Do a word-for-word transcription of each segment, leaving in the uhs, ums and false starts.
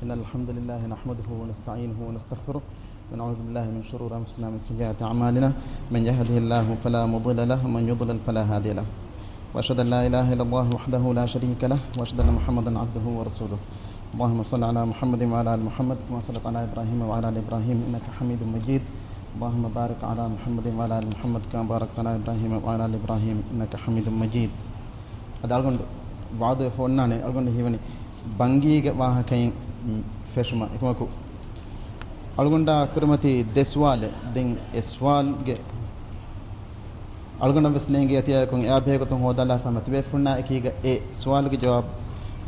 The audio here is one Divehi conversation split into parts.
إن الحمد لله نحمده ونستعينه ونستغفره، ونعوذ بالله من شرور أنفسنا ومن سيئات أعمالنا. من يهده الله فلا مضل له، ومن يضلل فلا هادي له. وأشهد أن لا إله إلا الله وحده لا شريك له، وأشهد أن محمدا عبده ورسوله. اللهم صل على محمد وعلى آل محمد كما صليت على إبراهيم وعلى آل إبراهيم إنك حميد مجيد. اللهم بارك على محمد وعلى آل محمد كما باركت على إبراهيم وعلى آل إبراهيم إنك حميد مجيد. އަދި އަޅުގަނޑު ވާދަވެފަ އޮންނާނެ، އަޅުގަނޑު ހީވަނީ ބަންގީގެ ވާހަކައިން ފެށުމަށް. އެކަމަކު، އަޅުގަނޑާ ކުރިމަތީ ދެ ސުވާލެއް. ދެން އެ ސުވާލުގެ އަޅުގަނޑަށް ވެސް ނޭނގި އަތިޔާއެކު އެއާ ބެހޭގޮތުން ހޯދާލާފަ މަތިވެފަ ހުންނާ އެކީގަ އެ ސުވާލުގެ ޖަވާބު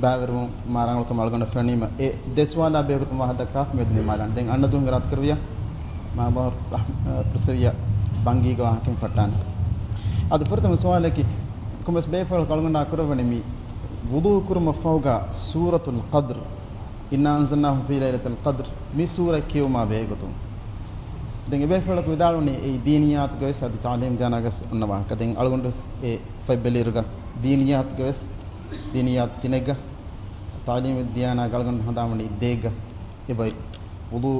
ބާވެރިވުން މާ ރަނގަޅުކަމަށް އަޅުގަނޑަށް ފެނުނީމަ، އެ ދެ ސުވާލާ ބެހޭގޮތުން ވާހަކަ ދައްކާފަ މިއަދު ނިންމާލާނެ. ދެން އަންނަ ދުވަހު އިރާދަކުރެއްވިޔާ މާ ބަހަރު ޕްރިސެވިޔާ ބަންގީގެ ވާހަކައިން ފައްޓާނެ. އަދި ފުރަތަމަ ސުވާލަކީ، ކޮންމެސް ބޭފުޅަކު އަޅުގަނޑާ ކުރެވެނީ މި ވުޟޫ ކުރުމަށްފަހުގަ ސޫރަތުލް ޤަދްރު، إنا أنزلناه في ليلة القدر، މި ސޫރަ ކިޔެވުމާ ބެހޭގޮތުން. ދެން އެބޭފުޅަކު ވިދާޅުވަނީ އެއީ ދީނިއްޔާތުގަ ވެސް އަދި ތަޢުލީމް ދިޔާނާގަސް އޮންނަ ވާހަކަ. ދެން އަޅުގަނޑު ވެސް އެ ފަތްބެލިއިރުގަ ދީނިއްޔާތުގަ ވެސް، ދީނިއްޔާތު ތިނެއްގަ، ތަޢުލީމު ދިޔާނާގަ އަޅުގަނޑު ހަނދާންވަނީ ދޭއްގަ އެބައި. ވުޟޫ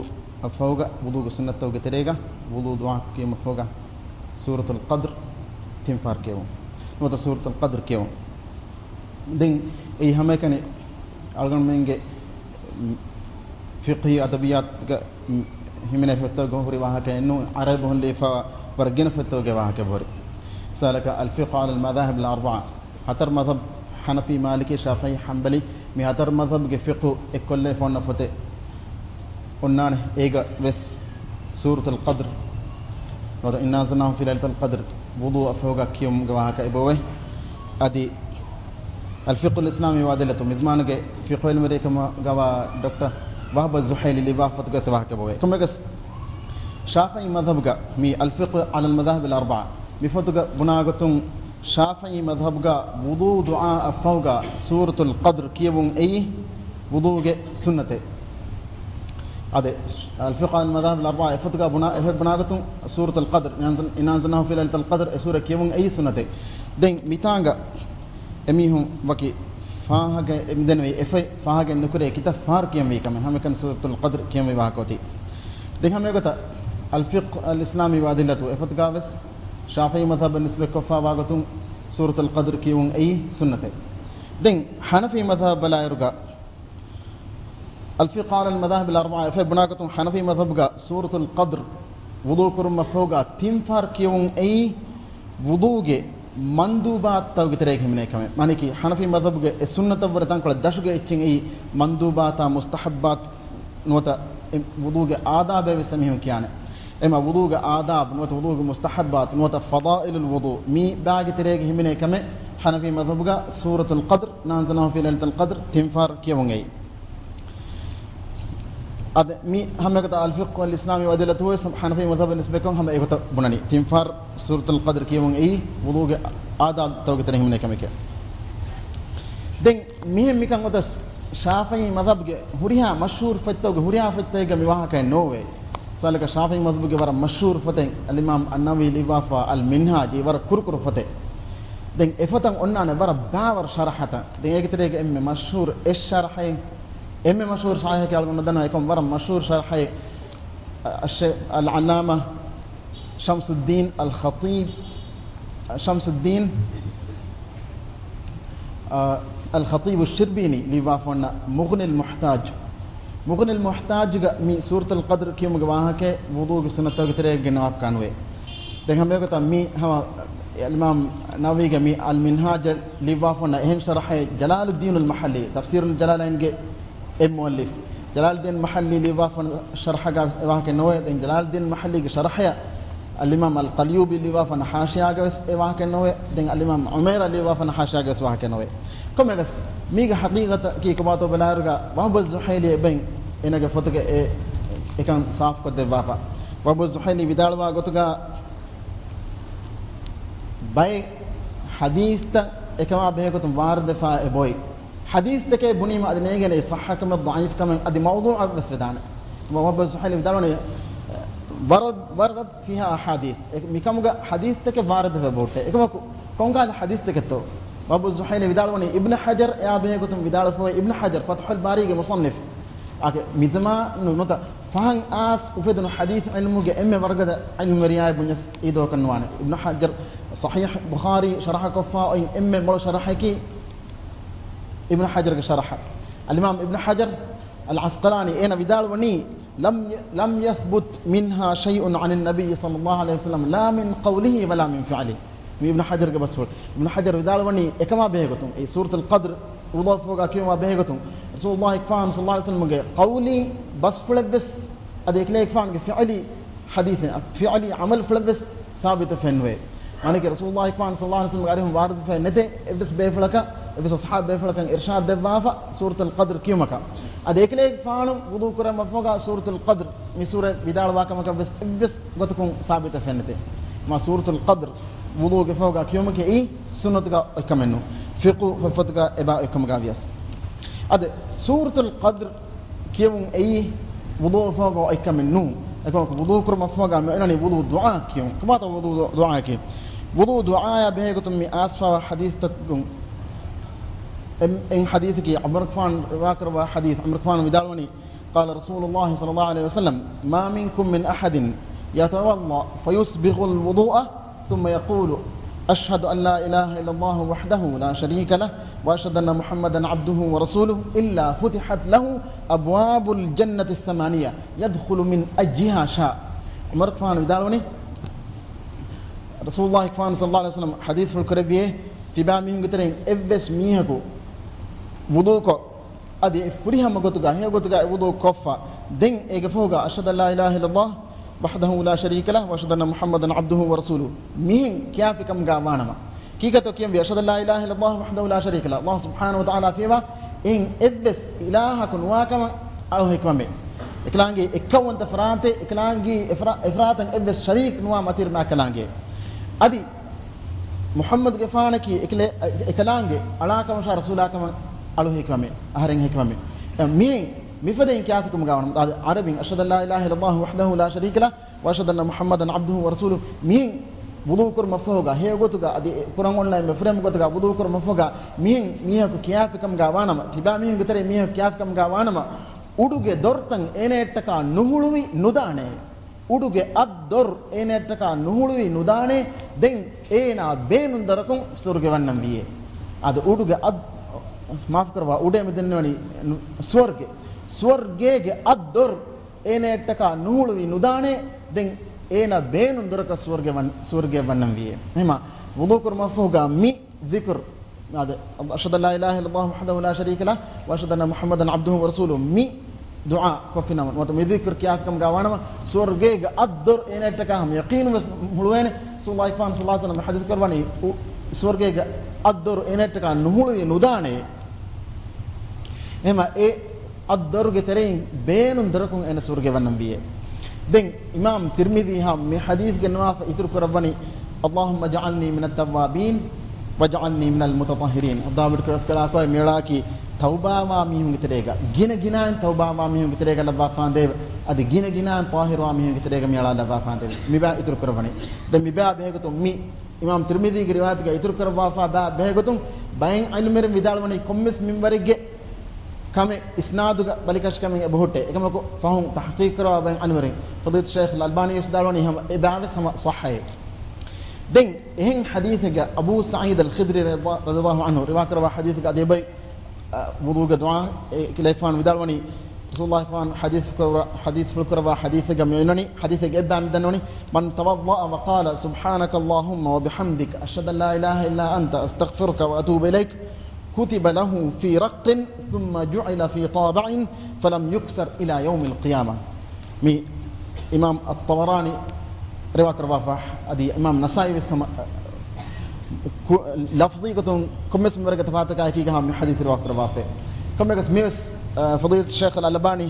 އަށްފަހުގަ، ވުޟޫގެ ސުންނަތްތަކުގެ ތެރޭގަ، ވުޟޫ ދުޢާ ކިޔުމަށްފަހުގަ ސޫރަތުލް ޤަދްރު ތިން ފަހަރު ކިޔެވުން. ނުވަތަ ސޫރަތުލް ޤަދްރު ކިޔެވުން. ދެން އެއީ ހަމައެކަނި އަޅުގަނޑުމެންގެ ފިޤްހީ އަދަބިއްޔާތުގަ ހިމެނޭ ފޮތްތަކުގަ ހުރި ވާހަކައެއް ނޫން، ޢަރަބި ބަހުން ލިޔެފައިވާ ވަރަށް ގިނަ ފޮތްތަކުގެ ވާހަކަ ހުރި. ސާލަކަ الفقه على المذاهب الأربعة، ހަތަރު މަޛްހަބް، ޙަނަފީ، މާލިކީ، ޝާފިޢީ، ޙަންބަލީ، މި ހަތަރު މަޛްހަބްގެ ފިޤްހު އެއްކޮށްލެވިފަ އޮންނަ ފޮތެއް އޮންނާނެ. އޭގަ ވެސް ސޫރަތުލް ޤަދްރު، ނުވަތަ إنا أنزلناه في ليلة القدر، ވުޟޫ އަށްފަހުގަ ކިޔުމުގެ ވާހަކަ އެބައޮތް. އަދި الفقه الإسلامي وأدلته، މިޒުމާނުގެ ފިޤްހު ޢިލްމު ރޭކަމުގަވާ ޑޮކްޓަރ ވަހްބު ޒުޙައިލީ ލިޔުއްވާ ފޮތުގަ ވާހަކަ އެބައޮތް. ކޮންމެއަކަސް، ޝާފިޢީ މަޛްހަބުގަ މި الفقه على المذاهب الأربعة، މި ފޮތުގަ ބުނާގޮތުން، ޝާފިޢީ މަޛްހަބުގަ ވުޟޫ ދުޢާ އަށްފަހުގަ ސޫރަތުލް ޤަދްރު ކިޔެވުން އެއީ ވުޟޫގެ ސުންނަތެއް. އަދި الفقه على المذاهب الأربعة އެ ފޮތުގަ ބުނާ، އެ ބުނާގޮތުން ސޫރަތުލް ޤަދްރު، إنا أنزلناه في ليلة القدر، އެ ސޫރަ ކިޔެވުން އެއީ ސުންނަތެއް. ދެން މިތާނގަ އެމީހުން ވަކި ފާހަގަ އެ މިދެން އެ ފޮތް ފާހަގަ ނުކުރޭ ކިތައް ފަހަރު ކިޔަންވީ ކަމެއް، ހަމައެކަނި ސޫރަތުލް ޤަދްރު ކިޔަންވީ ވާހަކަ އޮތީ. ދެން ހަމައެގޮތަށް الفقه الإسلامي وأدلته އެ ފޮތުގަ ވެސް ޝާފިޢީ މަޛްހަބަށް ނިސްބަތްކޮށްފައިވާ ގޮތުން ސޫރަތުލް ޤަދްރު ކިޔެވުން އެއީ ސުންނަތެއް. ދެން ޙަނަފީ މަޛްހަބަށް ބަލާއިރުގަ الفقه على المذاهب الأربعة އެ ފޮތް ބުނާގޮތުން ޙަނަފީ މަޛްހަބުގަ ސޫރަތުލް ޤަދްރު ވުޟޫ ކުރުމަށްފަހުގަ ތިން ފަހަރު ކިޔެވުން އެއީ ވުޟޫގެ މަންދޫބާތުތަކުގެ ތެރޭގަ ހިމެނޭ ކަމެއް. މާނައަކީ، ޙަނަފީ މަޛްހަބުގެ އެ ސުންނަތަށްވުރެ ތަންކޮޅެއް ދަށުގަ އެއްޗެއް އެއީ މަންދޫބާތާ މުސްތަޙައްބާތު ނުވަތަ އެ ވުޟޫގެ އާދާބޭ ވެސް އެމީހުން ކިޔާނެ. އެމަ ވުޟޫގެ އާދާބު ނުވަތަ ވުޟޫގެ މުސްތަޙައްބާތު ނުވަތަ ފަޟާއިލުލް ވުޟޫ މި ބާގެ ތެރޭގަ ހިމެނޭ ކަމެއް ޙަނަފީ މަޛްހަބުގަ ސޫރަތުލް ޤަދްރު، إنا أنزلناه في ليلة القدر، ތިން ފަހަރު ކިޔެވުން އެއީ. އަދި މި ހަމައެގޮތަށް الفقه الإسلامي وأدلته ވެސް ޙަނަފީ މަޛްހަބަށް ނިސްބަތްކޮށް ހަމަ އެގޮތަށް ބުނަނީ. ތިން ފަހަރު ސޫރަތުލް ޤަދްރު ކިޔެވުން އެއީ ވުޟޫގެ އާދާބުތަކުގެ ތެރޭ ހިމެނޭ ކަމެކޭ. ދެން މިހެން މިކަން ގޮތަސް ޝާފިޢީ މަޛްހަބުގެ ހުރިހާ މަޝްހޫރު ފޮތްތަކުގެ ހުރިހާ ފޮތްތަކެއްގަ މި ވާހަކައެއް ނޯވޭ. ސާލަކަ ޝާފިޢީ މަޛްހަބުގެ ވަރަށް މަޝްހޫރު ފޮތެއް އަލްއިމާމް އައްނަވަވީ ލިޔުއްވާފަ އަލް މިންހާޖް، އެއީ ވަރަށް ކުރުކުރު ފޮތެއް. ދެން އެފޮތަށް އޮންނާނެ ވަރަށް ބާވަރު ޝަރަޙަތައް. ދެން އޭގެ ތެރޭގަ އެންމެ މަޝްހޫރު އެއް ޝަރަޙައެއް، އެންމެ މަޝްހޫރު ޝަރަޙައެކޭ އަޅުގަނޑު ދަންނަވާ އެކަމަށް ވަރަށް މަޝްހޫރު ޝަރަޙައެއް، އައްޝޭޚް އަލް ޢައްލާމާ ޝަމްސުއްދީން އަލް ޚަޠީބް، ޝަމްސުއްދީން، އަ، އަލް ޚަޠީބު ޝިރްބީނީ ލިޔުއްވާފަ އޮންނަ މުޣްނިލް މުޙްތާޖް. މުޣްނިލް މުޙްތާޖުގަ މި ސޫރަތުލް ޤަދްރު ކިޔުމުގެ ވާހަކައެއް ވުޟޫގެ ސުންނަތްތަކުގެ ތެރޭގަ ގެންނަވާފަ ކާނުވޭ. ދެން ހަމައެގޮތަށް މި ހަމަ އިމާމް ނަވަވީގެ މި އަލް މިންހާޖަށް ލިޔުއްވާފަ އޮންނަ އެހެން ޝަރަޙައެއް ޖަލާލުއްދީނުލް މަޙައްލީ، ތަފްސީރުލް ޖަލާލައިންގެ އެއް މުއައްލިފް ޖަލާލުއްދީން މަޙައްލީ ލިޔުއްވާފަ ޝަރަޙަގަ ވެސް އެ ވާހަކަ ނޯވޭ. ދެން ޖަލާލުއްދީން މަޙައްލީގެ ޝަރަޙަޔަށް އަލްއިމާމް އަލް ޤަލްޔޫބީ ލިޔުއްވާފަ އޮންނަ ޙާޝިޔާގަ ވެސް އެ ވާހަކަ ނޯވޭ. ދެން އަލްއިމާމް ޢުމައިރާ ލިޔުއްވާފަ އޮންނަ ޙާޝިޔާގަ ވެސް ވާހަކަ ނޯވޭ. ކޮންމެވެސް މީގެ ޙަޤީޤަތަކީ ކޮބާތޯ ބަލާއިރުގަ ވަހްބު ޒުހައިލީ އެބައިން އޭނާގެ ފޮތުގަ އެ އެކަން ސާފުކޮށްދެއްވާފަ. ވަހްބު ޒުހައިލީ ވިދާޅުވާ ގޮތުގަ ބައެއް ޙަދީޘްތައް އެކަމާ ބެހޭގޮތުން ވާރިދުވެފަ އެބައޮތް. ޙަދީޘްތަކެއް ބުނީމަ އަދި ނޭނގޭނެ ޞައްޙަކަމެއް ޟަޢީފްކަމެއް އަދި މައުޟޫޢަށް ވެސް ވެދާނެ. ވަހްބު ޒުހައިލީ ވިދާޅުވަނީ، ވަރަދް، ވަރަދަތް ފީހާ އަޙާދީޘް. އެ، މިކަމުގަ ޙަދީޘްތަކެއް ވާރިދުވެ ބޯއްޓޭ. އެކަމަކު، ކޮންކަހަލަ ޙަދީޘްތަކެއްތޯ؟ ވަހްބު ޒުހައިލީ ވިދާޅުވަނީ އިބްނު ޙަޖަރް އެއާ ބެހޭގޮތުން ވިދާޅުވެފަ އޮތް އިބްނު ޙަޖަރް ފަތުޙުލް ބާރީގެ މުޞައްނިފް. އާކެ މިޒަމާނު ނުތަ ފަހަން އާސް އުފެދުނު ޙަދީޘް ޢިލްމުގެ އެންމެ ވަރުގަދަ ޢިލްމުވެރިޔާއެއް ބުންޏަސް އީ ދޯކަން ނުވާނެ. އިބްނު ޙަޖަރު ޞަޙީޙް ބުޚާރީ ޝަރަޙަކޮށްފަ އޮތް އެންމެ މޮޅު ޝަރަޙަކީ އިބްނު ޙަޖަރުގެ ޝަރަޙަ. އަލްއިމާމް އިބްނު ޙަޖަރު އަލް ޢަސްޤަލާނީ އޭނަ ވިދާޅުވަނީ، لم، لم يثبت منها شيء عن النبي صلى الله عليه وسلم لا من قوله ولا من فعله. މި އިބްނު ޙަޖަރުގެ ބަސްފުޅު. އިބްނު ޙަޖަރު ވިދާޅުވަނީ އެކަމާ ބެހޭގޮތުން، އެ ސޫރަތުލް ޤަދްރު ވުޟޫއަށްފަހުގަ ކިޔުމާ ބެހޭގޮތުން، ރަސޫލުﷲ ފާން ޞައްލަﷲ ޢަލައިހި ވަސައްލަމްގެ ޤައުލީ ބަސްފުޅެއްވެސް، އަދި އެކަލޭގެފާނުގެ ފިޢުލީ ޙަދީޘެއް، ފިޢުލީ ޢަމަލުފުޅެއްވެސް ސާބިތު ފެންނުވޭ. މާނައަކީ ރަސޫލުﷲ ފާން ޞައްލަﷲ ޢަލައިހި ވަސައްލަމްގެ އަރިހުން ވާރިދުވެފައެއް ނެތޭ އެއްވެސް ބޭފުޅަކަށް، އެއްވެސް އަޞްޙާބު ބޭފުޅަކަށް އިރުޝާދު ދެއްވާފަ ސޫރަތުލް ޤަދްރު ކިޔުމަކަށް. އަދި އެކަލޭގެފާނު ވުޟޫ ކުރަން މަފްހުގަ ސޫރަތުލް ޤަދްރު މި ސޫރަ ވިދާޅުވާ ކަމަކަށް ވެސް އެއްވެސް ގޮތަކުން ސާބިތު ފެންނެތޭ. މާ ސޫރަތުލް ޤަދްރު ވުޟޫގެ ފަހުގަ ކިޔުމަކީ ސުންނަތުގަ އޮތްކަމެއް ނޫން. ފިޤުހު ފޮތުގަ އެބާ އޮތްކަމުގަ ވިޔަސް. އަދި ސޫރަތުލް ޤަދްރު ކިޔެވުން އެއީ ވުޟޫ ފަހުގަ އޮތްކަމެއް ނޫން. އެކަމަކު ވުޟޫ ކުރުމަށްފަހުގަ މި އޮންނަނީ ވުޟޫ ދުޢާ ކިޔުން. ކޮބާތޯ ވުޟޫ ދުޢާއަކީ؟ ވުޟޫ ދުޢާއާ ބެހޭގޮތުން މި އައިސްފަވާ ޙަދީޘްތަކުން އެއް، އެއް ޙަދީޘަކީ ޢުމަރުގެފާނު ރިވާކުރައްވާ ޙަދީޘް. ޢުމަރުގެފާނު ވިދާޅުވަނީ، قال رسول الله صلى الله عليه وسلم، ما منكم من أحد يتوضأ فيسبغ الوضوء ثم يقول، أشهد أن لا إله إلا الله وحده لا شريك له، وأشهد أن محمدا عبده ورسوله، إلا فتحت له أبواب الجنة الثمانية، يدخل من أيها شاء. ޢުމަރުގެފާނު ވިދާޅުވަނީ، ރަސޫލުﷲ ފާން ޞައްލަﷲ ޢަލައިހި ވަސައްލަމް ޙަދީޘްފުޅު ކުރެއްވިއޭ، ތިބާ މީހުންގެ ތެރެއިން އެއްވެސް މީހަކު ވުޟޫކޮށް، އަދި އެ ފުރިހަމަ ގޮތުގަ، ހެޔޮ ގޮތުގަ އެ ވުޟޫ ކޮށްފަ، ދެން އޭގެ ފަހުގަ، أشهد أن لا إله إلا الله وحده لا شريك له وأشهد أن محمدا عبده ورسوله، މިހެން ކިޔާފިކަމުގަ ވާނަމަ، ކީކަތޯ ކިޔަންވީ؟ أشهد أن لا إله إلا الله وحده لا شريك له، ﷲ ސުބްޙާނަހޫ ވަތަޢާލާ ފިޔަވާ އެހެން އެއްވެސް އިލާހަކު ނުވާކަމަށް އަޅު ހެކިވަމޭ. އެކަލާނގެ އެއްކައުވަންތަ ފަރާތެއް، އެކަލާނގެ އެފަރާ-، އެފަރާތަށް އެއްވެސް ޝަރީކް ނުވާ މަތި މާ އެކަލާނގެ. އަދި މުޙައްމަދުގެފާނަކީ އެކަލޭ-، އެކަލާނގެ އަޅާކަމަށާ ރަސޫލާކަމަށް އަޅު ހެކިވަމޭ، އަހަރެން ހެކިވަމޭ. މި މިފަދައިން ކިޔާފިކަމުގަ ވަނަމަ، އަދި ޢަރަބިން أشهد أن لا إله إلا الله وحده لا شريك له وأشهد أن محمدا عبده ورسوله، މިހެން ވުޟޫ ކުރުމަށްފަހުގަ، ހެޔޮ ގޮތުގަ، އަދި ކުރަން އޮންނަ އެންމެ ފުރިހަމަ ގޮތުގަ ވުޟޫ ކުރުމަށްފަހުގަ، މިހެން މީހަކު ކިޔާފިކަމުގަ ވާނަމަ، ތިބާ މީހުންގެ ތެރެއިން މީހަކު ކިޔާފިކަމުގަ ވާނަމަ، އުޑުގެ ދޮރުތައް އޭނައަށްޓަކާ ނުހުޅުވި ނުދާނެ. އުޑުގެ އަށް ދޮރު އޭނައަށްޓަކާ ނުހުޅުވި ނުދާނެ. ދެން އޭނާ ބޭނުން ދޮރަކުން ސުވަރުގެ ވަންނަން ވީއޭ. އަދި އުޑުގެ އަށް، މާފުކުރައްވާ، އުޑޭ މި ދެންނެވަނީ ސުވަރުގެ. ސުވަރުގޭގެ އަށް ދޮރު އޭނައަށްޓަކާ ނުހުޅުވި ނުދާނެ. ދެން އޭނާ ބޭނުން ދޮރަކަށް ސުވަރުގެ ވަން-، ސުވަރުގެ ވަންނަން ވީއޭ. އެހެމާ، ވުޟޫ ކުރުމަށްފަހުގަ މި ޛިކުރު، އަދި، أشهد أن لا إله إلا الله وحده لا شريك له وأشهد أن محمدا عبده ورسوله، މި ދުޢާ ކޮށްފިނަމަ، ނުވަތަ މި ޛިކުރު ކިޔާފިކަމުގަ ވާނަމަ، ސުވަރުގޭގެ އަށް ދޮރު އޭނައަށްޓަކާ ހަމަ ޔަޤީނުން ވެސް ހުޅުވޭނެ. ރަސޫލުﷲ ފާން ޞައްލަﷲ ޢަލައިހި ވަސައްލަމް ޙަދީޘް ކުރައްވަނީ، އު-، ސުވަރުގޭގެ އަށް ދޮރު އޭނައަށްޓަކާ ނުހުޅުވި ނުދާނެ. އެހެމާ އެ އަށް ދޮރުގެ ތެރެއިން ބޭނުން ދޮރަކުން އޭނަ ސުވަރުގެ ވަންނަން ވީއޭ. ދެން އިމާމް ތިރްމިޛީ ހާ މި ޙަދީޘް ގެންނަވާފަ އިތުރު ކުރައްވަނީ، اللهم اجعلني من التوابين واجعلني من المتطهرين. އައްލާހު ވިދާޅުވި ކަލާކޮ މިއަޅާއަކީ ތައުބާވާ މީހުންގެ ތެރޭގަ، ގިނަ ގިނައިން ތައުބާވާ މީހުންގެ ތެރޭގަ ލައްވާފާނދޭވެ. އަދި ގިނަ ގިނައިން ޠާހިރުވާ މީހުންގެ ތެރޭގަ މިއަޅާ ލައްވާފާނދޭވެ. މިބާ އިތުރު ކުރައްވަނީ. ދެން މިބާ ބެހޭގޮތުން މި އިމާމް ތިރްމިޛީގެ ރިވާޔަތުގަ އިތުރު ކުރައްވާފާ ބާ ބެހޭގޮތުން ބައެއް ޢިލްމުވެރިން ވިދާޅުވަނީ ކޮންމެސް މިންވަރެއްގެ ކަމެއް އިސްނާދުގަ ބަލިކަށިކަމެއް އެބަހުއްޓޭ. އެކަމަކު ފަހުން ތަޙްޤީޤު ކުރައްވާ ބައެއް ޢިލްމުވެރިން، ފަޟީލަތު ޝޭޚް އަލްއަލްބާނީ ވެސް ވިދާޅުވަނީ ހަމަ އެ ބާވެސް ހަމަ ޞައްޙައޭ. ދެން އެހެން ޙަދީޘެއްގަ އަބޫ ސަޢީދު އަލް ޚިދްރީ ރަޟިޔަ-، ރަޟިޔަﷲ ޢަންހު ރިވާކުރައްވާ ޙަދީޘެއްގަ އަދި އެބައި އަ، ވުޟޫގެ ދުޢާ، އެ ކިލޭގެފާނު ވިދާޅުވަނީ، ރަސޫލުﷲ ފާން ޙަދީޘް ކުރަ-، ޙަދީޘްފުޅު ކުރައްވާ ޙަދީޘެއްގަ މި އޮންނަނީ، ޙަދީޘެއްގެ އެއްބައި މި ދަންނަވަނީ، من توضأ وقال سبحانك اللهم وبحمدك أشهد أن لا إله إلا أنت أستغفرك وأتوب إليك كتب له في رق ثم جعل في طابع فلم يكسر إلى يوم القيامة. މި އިމާމް އައްޠަބަރާނީ ރިވާކުރައްވާފަ، އަދި އިމާމް ނަސާއީ ވެސް ހަމަ، ކު-، ލަފްޒީ ގޮތުން ކޮންމެސް މިންވަރެއްގެ ތަފާތަކާއެކީގަ ހަމަ މި ޙަދީޘް ރިވާކުރައްވާފައޭ. ކޮންމެއަކަސް މިވެސް، އަ، ފަޟީލަތު ޝޭޚް އަލްއަލްބާނީ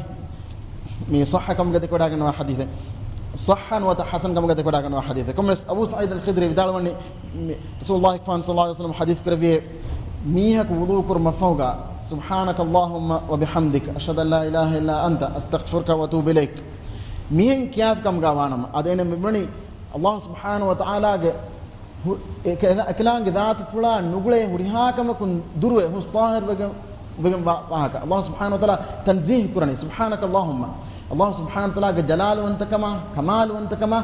މި ޞައްޙަ ކަމުގަ ދެކެވަޑައިގަންނަވާ ޙަދީޘެއް. ޞައްޙަ ނުވަތަ ޙަސަން ކަމުގަ ދެކެވަޑައިގަންނަވާ ޙަދީޘެއް. ކޮންމެސް އަބޫ ސަޢީދު އަލް ޚިދްރީ ވިދާޅުވަނީ، މި ރަސޫލުﷲ ފާން ޞައްލަﷲ ޢަލައިހި ވަސައްލަމް ޙަދީޘް ކުރެއްވިއޭ، މީހަކު ވުޟޫ ކުރުމަށްފަހުގަ، سبحانك اللهم وبحمدك أشهد أن لا إله إلا أنت أستغفرك وأتوب إليك މިހެން ކިޔާފި ކަމުގަ ވާނަމަ، އަދި އޭނަ މި ބުނަނީ، ﷲ ސުބްޙާނަހޫ ވަތަޢާލާގެ ހު-، އެ-، އެކަ-، އެކަލާނގެ ޛާތުފުޅާ ނުގުޅޭ ހުރިހާ ކަމަކުން ދުރުވެ ހުސް ޠާހިރުވެގެން އުފެގެން ވާ ވާހަކަ. އަﷲ ސުބްޙާނަހޫ ވަތަޢާލާ ތަންޒީހު ކުރަނީ. ސުބްޙާނަކަ އަﷲުއްމަ. އަﷲ ސުބްޙާނަހޫ ވަތަޢާލާގެ ޖަލާލުވަންތަކަމާ، ކަމާލުވަންތަކަމާ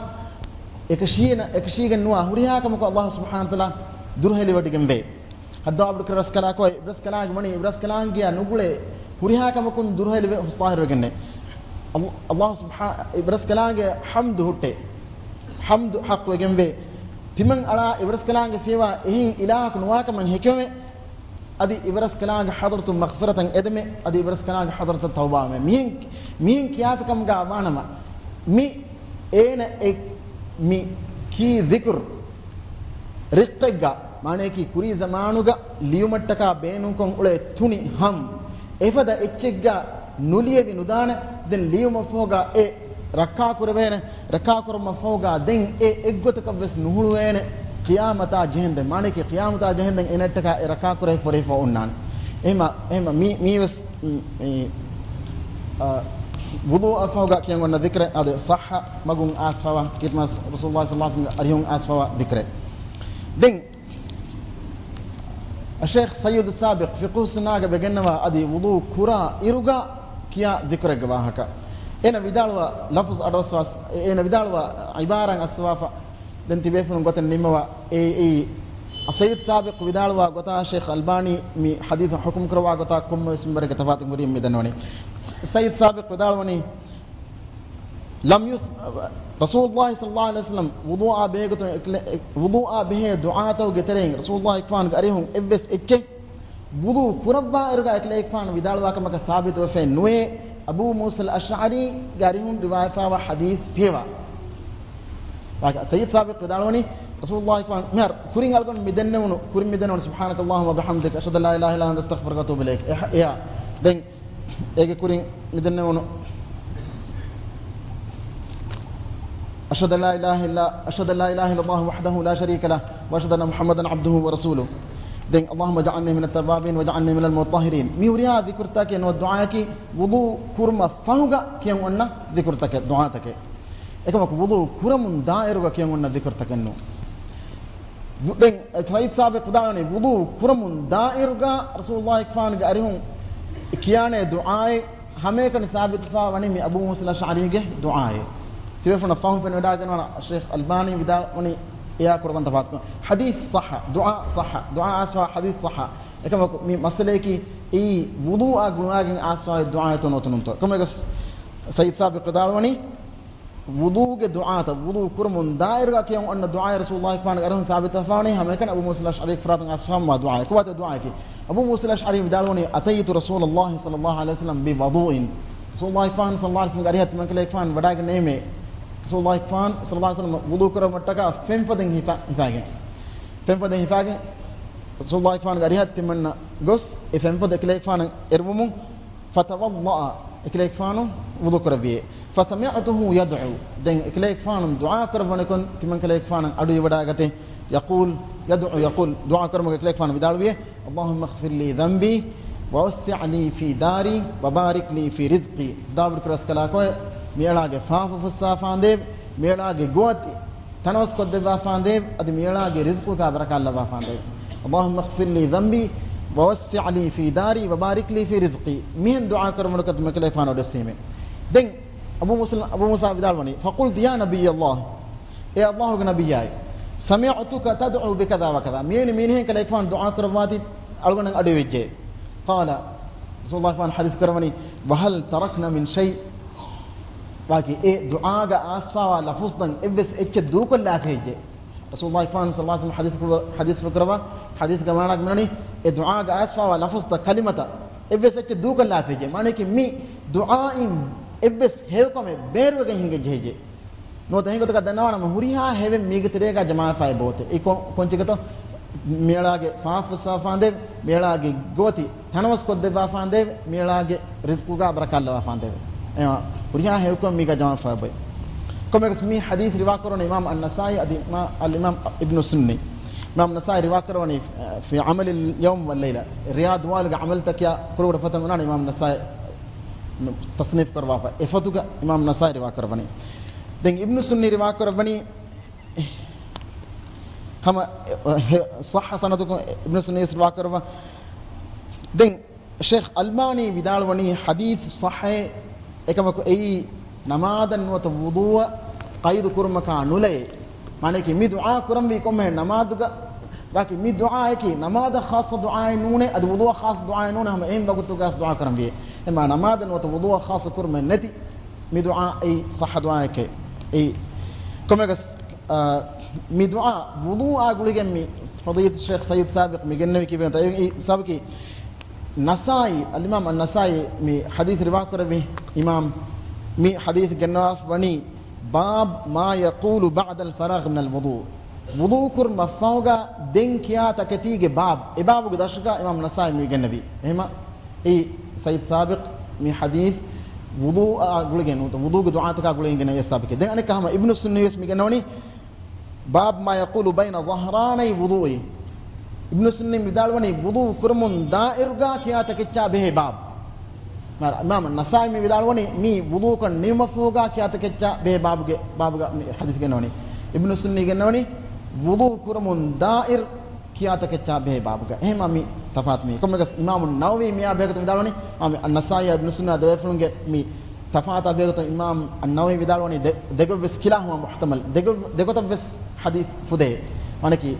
އެކަށީގެން، އެކަށީގެން ނުވާ ހުރިހާ ކަމަކު އަﷲ ސުބްޙާނަހޫ ވަތަޢާލާ ދުރުހެލިވަޑިގެންވޭ. ހައްދާ އަބްޑުކަރ ރަސްކަލާކޯ އިބްރަސްކަލާނގެ ވަނީ އިބްރަސްކަލާނގެއާ ނުގުޅޭ ހުރިހާ ކަމަކުން ދުރުހެލިވެ ހުސް ޠާހިރުވެގެންނޭ. އަﷲ، އަﷲ ސުބްޙާ، އިބްރަސްކަލާނގެ ޙަމްދު ހުއްޓޭ. ޙަމްދު ޙައްޤުވެގެންވޭ. ތިމަން އަޅާ އިބްރަސްކަލާނގެ ފިޔަވާ އެހެން އިލާހަކު ނުވާކަމަށް ހެކެވެ. އަދި އިބްރަސްކަލާނގެ ޙަޟްރަތުން މަޣްފިރަތަށް އެދެމެ، އަދި އިބްރަސްކަލާނގެ ޙަޟްރަތަށް ތައުބާވެމެ. މިހެން، މިހެން ކިޔާފިކަމުގަ ވާނަމަ، މި އޭނަ އެ، މި ކީ ޒިކުރު ރިއްޤެއްގަ، މާނަޔަކީ ކުރީ ޒަމާނުގަ ލިޔުމަށްޓަކާ ބޭނުންކޮށް އުޅޭ ތުނި ހަމް، އެފަދަ އެއްޗެއްގަ ނުލިޔެވި ނުދާނެ. ދެން ލިޔުމަށްފަހުގަ އެ ރައްކާކުރެވޭނެ، ރައްކާކުރުމަށްފަހުގަ ދެން އެ އެއްގޮތަކަށްވެސް ނުހުޅުވޭނެ. ޤިޔާމަތާ ޖެހެންދެން، މާނަޔަކީ ޤިޔާމަތާ ޖެހެންދެން އެނެއްޓަކާ އެ ރައްކާކުރެވިފަ ހުރެފަ އޮންނާނެ. އެހެމަ، އެހެމަ މީ، މީވެސް، މް، އެ، އާ، ވުޟޫއަށްފަހުގަ ކިޔަން އޮންނަ ޛިކްރެއް، އަދި ޞައްޙަ މަގުން އާސްފަވާ، ކީރިތި މާތް ރަސޫލުﷲ ޞައްލަﷲ ޢަލައިހި ވަސައްލަމްގެ އަރިހުން އާސްފަވާ ޛިކްރެއް. ދެން، އައްޝައިޚް ސައްޔިދު ސާބިޤް ފިޤުހު ސުންނާގަ ވެގެންނަވާ އަދި ވުޟޫ ކުރާ އިރުގަ ކިޔާ ޛިކްރެއްގެ ވާހަކަ. އޭނަ ވިދާޅުވާ ލަފުޒް އަޑުއައްސަވާ، އޭނަ ވިދާޅުވާ ޢިބާރާތް އައްސަވާފަ، ދެން ތިބޭފުޅުން ގޮތެއް ނިންމަވާ. އެ، އެއީ، ސައްޔިދު ސާބިޤް ވިދާޅުވާ ގޮތާ ޝޭޚް އަލްބާނީ މި ޙަދީޘް ޙުކުމް ކުރައްވާ ގޮތާ ކޮންމެވެސް މިންވަރެއްގެ ތަފާތު ހުރީ މި ދަންނަވަނީ. ސައްޔިދު ސާބިޤް ވިދާޅުވަނީ، ލަމް ޔުސް، ރަސޫލުﷲ ޞައްލަﷲ ޢަލައިހި ވަސައްލަމް ވުޟޫއާ ބެހޭ ގޮތުން އެކަލޭ، ވުޟޫއާ ބެހޭ ދުޢާތަކުގެ ތެރެއިން ރަސޫލުﷲ އެކުފާނުގެ އަރިހުން އެއްވެސް އެއްޗެއް ވުޟޫ ކުރައްވާ އިރުގަ އެކަލޭގެފާނު ވިދާޅުވާ ކަމަކަށް ސާބިތުވެފައެއް ނުވޭ، އަބޫ މޫސަލް އަޝްޢަރީގެ އަރިހުން ރިވާޔަތްވާ ޙަދީޘް ފިޔަވާ. ސައްޔިދު ސާބިޤް ވިދާޅުވަނީ، ރަސޫލުﷲ އެކުފާނު މިހާރު ކުރިން އަޅުގަނޑު މި ދެންނެވުނު، ކުރިން މި ދެންނެވުނު، سبحانك اللهم وبحمدك، أشهد أن لا إله إلا أنت، أستغفرك وأتوب إليك. އެހާ، އެހާ. ދެން އޭގެ ކުރިން މި ދެންނެވުނު، أشهد أن لا إله إلا، أشهد أن لا إله إلا الله وحده لا شريك له، وأشهد أن محمدا عبده ورسوله. ދެން، اللهم اجعلني من التوابين واجعلني من المطهرين. މި ހުރިހާ ޛިކުރުތަކެއް ނުވަތަ ދުޢާއަކީ، ވުޟޫ ކުރުމަށް ފަހުގަ ކިޔަން އޮންނަ ޛިކުރުތަކެއް، ދުޢާތަކެއް. އެކަމަކު، ވުޟޫ ކުރަމުން ދާއިރުގަ ކިޔަން އޮންނަ ޛިކުރުތަކެއް ނޫން. ދެން، ސައްޔިދު ސާބިޤް ވިދާޅުވަނީ، ވުޟޫ ކުރަމުން ދާއިރުގަ ރަސޫލުﷲ އެކުފާނުގެ އަރިހުން ކިޔާނޭ ދުޢާއެއް، ހަމައެކަނި ސާބިތުވެފަ ވަނީ މި އަބޫ މޫސަލް އަޝްޢަރީގެ ދުޢާއެއް. ތިބޭފުޅުންނަށް ފަހުން ފެނިވަޑައިގަންނަވާނެ، ޝޭޚް އަލްބާނީ ވިދާޅުވަނީ އެއާ ކުޑަކޮށް ތަފާތުކޮށް. ޙަދީޘް ޞައްޙަ، ދުޢާ ޞައްޙަ، ދުޢާ އާސްފަވާ ޙަދީޘް ޞައްޙަ. އެކަމަކު މި މައްސަލަޔަކީ އެއީ ވުޟޫއާ ގުޅުވާގެން އާސްފަވާ ދުޢާއެއްތޯ ނުވަތަ ނޫންތޯ. އެކަމަކު ސައްޔިދު ސާބިޤް ވިދާޅުވަނީ، ވުޟޫގެ ދުޢާތައް، ވުޟޫ ކުރަމުން ދާއިރުގަ ކިޔަން އޮންނަ ދުޢާއެއް ރަސޫލުﷲ އެކުފާނުގެ އަރިހުން ސާބިތުވެފަ ވަނީ ހަމައެކަނި އަބޫ މޫސަލް އަޝްޢަރީގެ ފަރާތުން އާސްފަވާ ދުޢާއެއް. ކޮބާތޯ ދުޢާއަކީ؟ އަބޫ މޫސަލް އަޝްޢަރީ ވިދާޅުވަނީ، أتيت رسول الله صلى الله عليه وسلم بوضوء. ރަސޫލުﷲ އެކުފާނު ޞައްލަﷲ ޢަލައިހި ވަސައްލަމްގެ އަރިހަށް ތިމަންކަލޭގެފާނު ވަޑައިގެންނެވީމޭ، ރަސޫލުﷲ އެކުފާނު ޞައްލަﷲ ޢަލައިހި ވަސައްލަމް ވުޟޫ ކުރުމަށްޓަކާ ފެންފަދައިން ހިފަ، ހިފާގެން. ފެންފަދައިން ހިފާގެން ރަސޫލުﷲ އެކުފާނުގެ އަރިހަށް ތިމަންނަ ގޮސް، އެ ފެންފަދަ އެކަލޭގެފާނަށް އެރުވުމުން، فتوضأ، އެކަލޭގެފާނު ވުޟޫ ކުރެއްވިއޭ. فسمعته يدعو، ދެން އެކަލޭގެފާނު ދުޢާ ކުރައްވަނިކޮށް ތިމަންކަލޭގެފާނަށް އަޑު އިވަޑައިގަތޭ. يقول، يدعو، يقول، ދުޢާ ކުރުމުގަ އެކަލޭގެފާނު ވިދާޅުވިއޭ، اللهم اغفر لي ذنبي ووسع لي في داري وبارك لي في رزقي. ހައްދާ އަބްޑުކަރ ރަސްކަލާކޯ، މިއަޅާގެ ފާފަ ފުއްސާފާނދޭވެ، މިއަޅާގެ ގުވަތި ތަނަވަސްކޮށްދެއްވާފާނދޭވެ، އަދި މިއަޅާގެ ރިޒްޤުގަ ބަރަކާތް ލައްވާފާނދޭވެ. اللهم اغفر لي ذنبي ووسع لي في داري وبارك لي في رزقي. މިހެން ދުޢާ ކުރައްވަނިކޮށް ތިމަންކަލޭގެފާނު އަޑުއެއްސީމޭ. ދެން އަބޫ މޫސަ، އަބޫ މޫސާ ވިދާޅުވަނީ، فقلت يا نبي الله، އޭ ﷲގެ ނަބިއްޔާއޭ، سمعتك تدعو بكذا وكذا، މިއެނި މީނިހެން ކަލޭގެފާނު ދުޢާ ކުރައްވާތީ އަޅުގަނޑަށް އަޑުއިވިއްޖެ. قال، ރަސޫލުﷲ އެކުފާނު ޙަދީޘް ކުރައްވަނީ، وهل تركن من شيء؟ ވާކި އެ ދުޢާގަ އާސްފާވާ ލަފުޒްތައް އެއްވެސް އެއްޗެއް ދޫކޮށްލާފައިޖެ؟ ރަސޫލުﷲ އެކުފާނު ޞައްލަﷲ ޢަލައިހި ވަސައްލަމަ ޙަދީޘް ފު، ޙަދީޘް ފުރުކުރައްވާ، ޙަދީޘްގެ މާނައަކީ މިވަނީ، އެ ދުޢާގަ އާސްފާވާ ލަފުޒްތައް، ކަލިމަތައް އެއްވެސް އެއްޗެއް ދޫކޮށްލާފައިޖެ. މާނައަކީ މި ދުޢާއިން އެއްވެސް ހެޔޮކަމެއް ބޭރުވެގެން ހިނގައްޖެ ހެއްޔޭ؟ ނުވަތަ އެހެން ގޮތަކަށް ދަންނަވާނަމަ، ހުރިހާ ހެޔޮއެއް މީގެ ތެރޭގަ ޖަމާވެފައި އެބައޮތޭ. އެ ކޮ، ކޮންޗެއްގަތޯ؟ މިއަޅާގެ ފާފަ ފުއްސާފާނދޭވެ، މިއަޅާގެ ގޯތި ތަނަވަސްކޮށްދެއްވާފާނދޭވެ، މިއަޅާގެ ރިޒްޤުގަ ބަރަކާތްލަވާފާނދޭވެ. އެ ހުރިހާ ހެޔޮކަމެއް މީގަ ޖަމާވެފައި އެބައޮތޭ. ކޮންމެއަކަސް މި ޙަދީޘް ރިވާކުރައްވަނީ އިމާމް އައްނަސާއީ އަދި އިމާ، އަލްއިމާމް އިބްނު ސުންނީ. އިމާމް ނަސާއީ ރިވާކުރައްވަނީ، ފީ ޢަމަލިލް ޔައުމް ވައްލައިލާ، ރިޔާޟު ވާލުގެ ޢަމަލުތަކާ ކުރުގަޑު ފޮތަށް ވަނީ އިމާމް ނަސާއީ ތަޞްނީފް ކުރައްވާފަ. އެ ފޮތުގަ އިމާމް ނަސާއީ ރިވާކުރައްވަނީ. ދެން އިބްނު ސުންނީ ރިވާކުރައްވަނީ، ހަމަ، ޞައްޙަ ސަނަދަކުން އިބްނު ސުންނީ ވެސް ރިވާކުރައްވާ. ދެން ޝޭޚް އަލްބާނީ ވިދާޅުވަނީ ޙަދީޘް ޞައްޙައެއް، އެކަމަކު އެއީ ނަމާދަށް ނުވަތަ ވުޟޫއަށް ޤައިދު ކުރުމަކާ ނުލައޭ. މާނައަކީ މި ދުޢާ ކުރަންވީ ކޮންމެހެން ނަމާދުގަ، ވަކި މި ދުޢާއަކީ ނަމާދަށް ޚާއްޞަ ދުޢާއެއް ނޫނޭ، އަދި ވުޟޫއަށް ޚާއްޞަ ދުޢާއެއް ނޫނޭ، ހަމަ އެހެން ވަގުތުގަސް ދުޢާ ކުރަންވީ. އެމާ ނަމާދަށް ނުވަތަ ވުޟޫއަށް ޚާއްޞަ ކުރުމެއް ނެތި މި ދުޢާ އެއީ ޞައްޙަ ދުޢާއެކޭ. އެއީ ކޮންމެގަސް، އާ، މި ދުޢާ ވުޟޫއާ ގުޅިގެން މި ފަޟީލަތު ޝޭޚް ސައްޔިދު ސާބިޤް މި ގެންނެވި ކިބައިން ތައްޔަބު އެއީ ސަބަބަކީ ނަސާއީ، އަލްއިމާމް އައްނަސާއީ މި ޙަދީޘް ރިވާ ކުރެއްވި އިމާމް މި ޙަދީޘް ގެންނަވާފަ ވަނީ، باب ما يقول بعد الفراغ من الوضوء. ވުޟޫ ކުރުމަށްފަހުގަ ދެން ކިޔާ ތަކެތީގެ ބާބް، އެ ބާބުގެ ދަށުގަ އިމާމް ނަސާއީ މި ގެންނެވީ. އެހެމަ އެއީ ސައްޔިދު ސާބިޤް މި ޙަދީޘް ވުޟޫއާ ގުޅިގެން ނޫންތަ، ވުޟޫގެ ދުޢާތަކާ ގުޅިގެން ގެންނެވި ސާބިޤް. ދެން އަނެއްކާ ހަމަ އިބްނު ސުންނީވެސް މި ގެންނަވަނީ، باب ما يقول بين ظهراني وضوئه. އިބްނު ސުންނީ ވިދާޅުވަނީ ވުޟޫ ކުރަމުން ދާއިރުގަ ކިޔާ ތަކެއްޗާ ބެހޭ ބާބް. މާ، އިމާމް ނަސާއީ މި ވިދާޅުވަނީ މީ ވުޟޫކޮށް ނިމުމަށްފަހުގަ ކިޔާ ތަކެއްޗާ ބެހޭ ބާބުގެ، ބާބުގަ މި ޙަދީޘް ގެންނަވަނީ. އިބްނު ސުންނީ ގެންނަވަނީ ވުޟޫ ކުރަމުން ދާއިރު ކިޔާ ތަކެއްޗާ ބެހޭ ބާބުގަ. އެހެމަ މި ތަފާތު މީ. ކޮންމެގަސް އިމާމު ނަވަވީ މިއާ ބެހޭގޮތުން ވިދާޅުވަނީ، އާ، މި އައްނަސާއީ އިބްނު ސުންނާ ދެވޭފުޅުންގެ މި ތަފާތާ ބެހޭގޮތުން އިމާމް އައްނަވަވީ ވިދާޅުވަނީ ދެ، ދެގޮތްވެސް ކިލާހުމާ މުޙްތަމަލް. ދެގޮ، ދެގޮތަށްވެސް ޙަދީޘް ފުދޭ. މާނައަކީ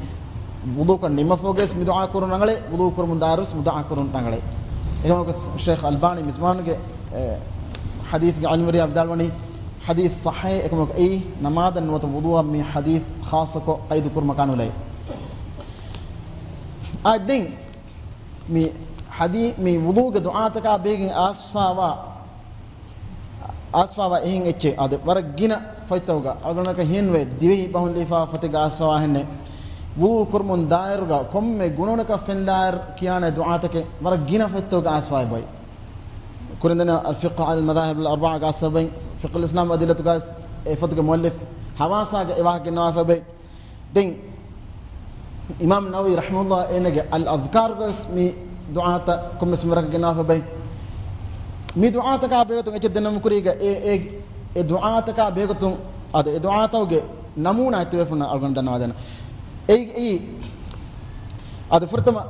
ވުޟޫކޮށް ނިމުމަށްފަހުގަވެސް މި ދުޢާ ކުރުން ރަނގަޅޭ، ވުޟޫ ކުރަމުން ދާއިރުވެސް މި ދުޢާ ކުރުން ރަނގަޅޭ. އެކަމަކު ޝޭޚް އަލްބާނީ މިޒްމާނުގެ، އެ، ޙަދީޘްގެ ޢިލްމުވެރިޔާ ވިދާޅުވަނީ ޙަދީޘް ޞައްޙައޭ، އެކަމަކު އެއީ ނަމާދަށް ނުވަތަ ވުޟޫއަށް މި ޙަދީޘް ޚާއްޞަކޮށް ޤައިދު ކުރުމަކާ ނުލައޭ. އާ، ދެން މި ޙަދީ، މި ވުޟޫގެ ދުޢާތަކާ ބެހިގެން އައިސްފަވާ، އައިސްފަވާ އެހެން އެއްޗެއް އާދެ، ވަރަށް ގިނަ ފޮތްތަކުގަ އަޅުގަނޑަކަށް ހިންވޭ، ދިވެހި ބަހުން ލިޔެފަ ފޮތެއްގަ އައިސްފަވާ އެހެންނެއް. ވުޟޫ ކުރުމުން ދާއިރުގަ ކޮންމެ ގުނަނަކަށް ފެންލާއިރު ކިޔާނެ ދުޢާތަކެއް ވަރަށް ގިނަ ފޮތްތަކުގަ އައިސްފަވާ އެބައޮތް. ކުރިން ދަންނަވާ އަލް ފިޤްހު އަލް މަޛާހިބް އަލް އަރްބަޢާގަ އައިސްފަވާ އެބައޮތް، ފިޤްހުލް އިސްލާމް އަދިއްލަތުގަ އެ ފޮތުގެ މުއައްލިފް ހަވާސާގަ އެ ވާހަކަ ގެންނަވާފަ އެބައޮތް. ދެން އިމާމް ނަވަވީ ރަޙިމަހުﷲ އޭނަގެ އަލް އަޛްކާރުގަވެސް މި ދުޢާތައް ކޮންމެސް މިވަރަކަށް ގެންނަވާފަ އެބައޮތް. މި ދުޢާތަކާ ބެހޭގޮތުން އެއްޗެއް ދެންނެވުމުގެ ކުރީގަ އެ، އެ، އެ ދުޢާތަކާ ބެހޭގޮތުން އަދި އެ ދުޢާތަކުގެ ނަމޫނާ އެތިބޭފުޅުންނަށް އަޅުގަނޑު ދަންނަވާދޭނަން. އެއީ، އެއީ އަދި ފުރަތަމަ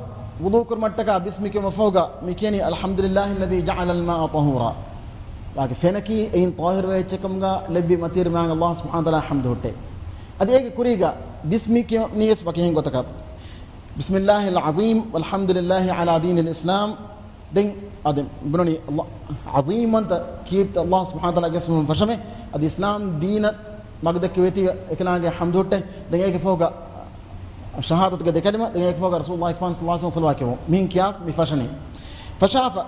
ވުޟޫ ކުރުމަށްޓަކާ ބިސްމި ކިޔުމަށްފަހުގަ މި ކިޔަނީ، الحمد لله الذي جعل الماء طهورا. ވާގެ ފެނަކީ އެއިން ޠާހިރުވެ އެއްޗެއް ކަމުގަ ލެއްވި މަތީރު މާތް ﷲ ސުބްޙާނަހޫ ވަތަޢާލާ ޙަމްދު ހުއްޓޭ. އަދި އޭގެ ކުރީގަ ބިސްމި ކިޔަނީވެސް ވަކި އެހެން ގޮތަކަށް، بسم الله العظيم والحمد لله على دين الإسلام. ދެން އަދި ބުނަނީ ޢަޒީމްވަންތަ ކީރިތި ﷲ ސުބްޙާނަހޫ ވަތަޢާލާގެ އިސްމުން ފަށަމެ. އަދި އިސްލާމް ދީނަށް މަގު ދެއްކެވި އެކަލާނގެ ޙަމްދު ހުއްޓޭ. ދެން އޭގެ ފަހުގަ ޝަހާދަތުގެ ދެ ކަލިމަ، ދެން އޭގެ ފަހުގަ ރަސޫލުﷲ ފާން ޞައްލަﷲ ޢަލައިހި ވަސައްލަމަ ޞަލަވާތް ކިޔަވުން. މިހެން ކިޔާ މި ފަށަނީ. ފަށާފަ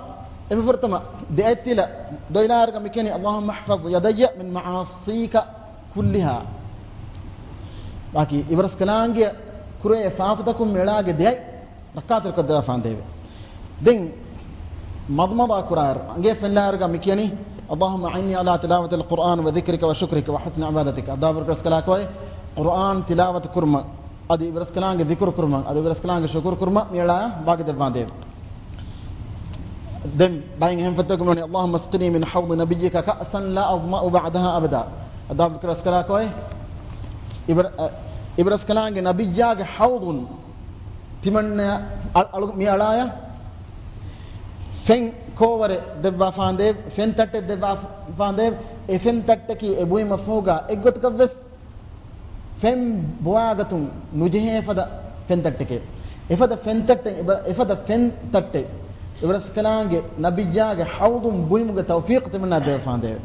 އެންމެ ފުރަތަމަ ދެ އަތްތިލަ ދޮއިލާއިރުގަ މި ކިޔަނީ، اللهم احفظ يدي من معاصيك كلها. ވާކި އިބަރަސްކަލާނގެ ކުރެ ފާފަތަކުން މި އަޅާގެ ދެ އަތް ރައްކާތެރިކޮށްދެއްވާފާނދޭވެ. ދެން މަޟްމަޟާ ކުރާއިރު އަނގަޔަށް ފެންނާއިރުގަ މި ކިޔަނީ، اللهم أعني على تلاوة القرآن وذكرك وشكرك وحسن عبادتك. އަދާބު ރަސްކަލާކޮއެ ޤުރުއާން ތިލާވަތު ކުރުމަށް، އަދި އިބަރަސްކަލާނގެ ޛިކުރު ކުރުމަށް، އަދި އިބަރަސްކަލާނގެ ޝުކުރު ކުރުމަށް މި އަޅާ ވާގި ދެއްވާނދޭވެ. ދެން ބައެއް އެހެން ފޮތްތަކުން ވަނީ، اللهم اسقني من حوض نبيك كأسا لا أظمأ بعدها أبدا. އަދާބު ރަސްކަލާކޮއެ އިބަރ-، އަ، އިބަރަސްކަލާނގެ ނަބިއްޔާގެ ޙައުޟުން ތިމަންނަޔަށް އަ-، އަޅު-، މި އަޅާޔަށް ފެން ކޯވަރެއް ދެއްވާފާނދޭވެ، ފެން ތައްޓެއް ދެއްވާފާނދޭވެ. އެ ފެން ތައްޓަކީ އެ ބުއިމަށްފަހުގަ އެއްގޮތަކަށްވެސް ފެން ބޮވާގަތުން ނުޖެހޭ ފަދަ ފެން ތައްޓެކޭ. އެފަދަ ފެން ތައްޓެއް އިބަ-، އެފަދަ ފެން ތައްޓެއް އިބަރަސްކަލާނގެ ނަބިއްޔާގެ ޙައުޟުން ބުއިމުގެ ތައުފީޤު ތިމަންނަޔަށް ދެއްވާފާނދޭވެ.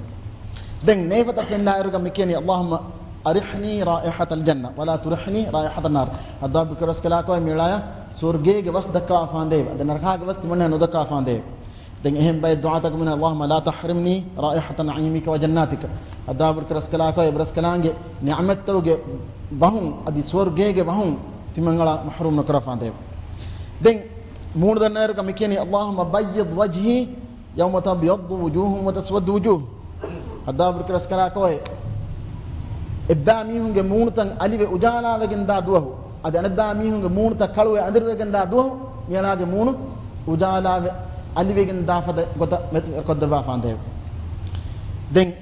ދެން ނޭފަތަށް ފެންނާއިރުގަ މި ކިޔަނީ، اللهم أرحني رائحة الجنة ولا ترحني رائحة النار. އަދާބު ރަސްކަލާކޮއެ މި އަޅާޔަށް ސުވަރުގޭގެ ވަސް ދައްކަވާފާނދޭވެ. އަދި ނަރަކާގެ ވަސް ތިމަންނަޔަށް ނުދައްކަވާފާނދޭވެ. ދެން އެހެން ބައެއް ދުޢާތަކުން، اللهم لا تحرمني رائحة نعيمك وجناتك. އަދާބު ރަސްކަލާކޮއެ އިބަރަސްކަލާނގެ ނިޢުމަތްތަކުގެ ވަހުން، އަދި ސުވަރުގޭގެ ވަހުން ތިމަން އަޅާ މަޙްރޫމް ނުކުރާފާނދޭވެ. ދެން މޫނު ދަންނައިރުގަ މި ކިޔަނީ، اللهم بيض وجهي يوم تبيض وجوه وتسود وجوه. އަދާބު ރަސްކަލާކޮއެ އެއްބައި މީހުންގެ މޫނުތައް އަލިވެ އުޖާލާވެގެންދާ ދުވަހު، އަދި އަނެއްބައި މީހުންގެ މޫނުތައް ކަޅުވެ އަނދިރިވެގެންދާ ދުވަހު، މި އަޅާގެ މޫނު އުޖާލާވެ އަލިވެގެންދާ ފަދަ ގޮތަށް މެދު ކޮށްދެއްވާފާނދޭވެ. ދެން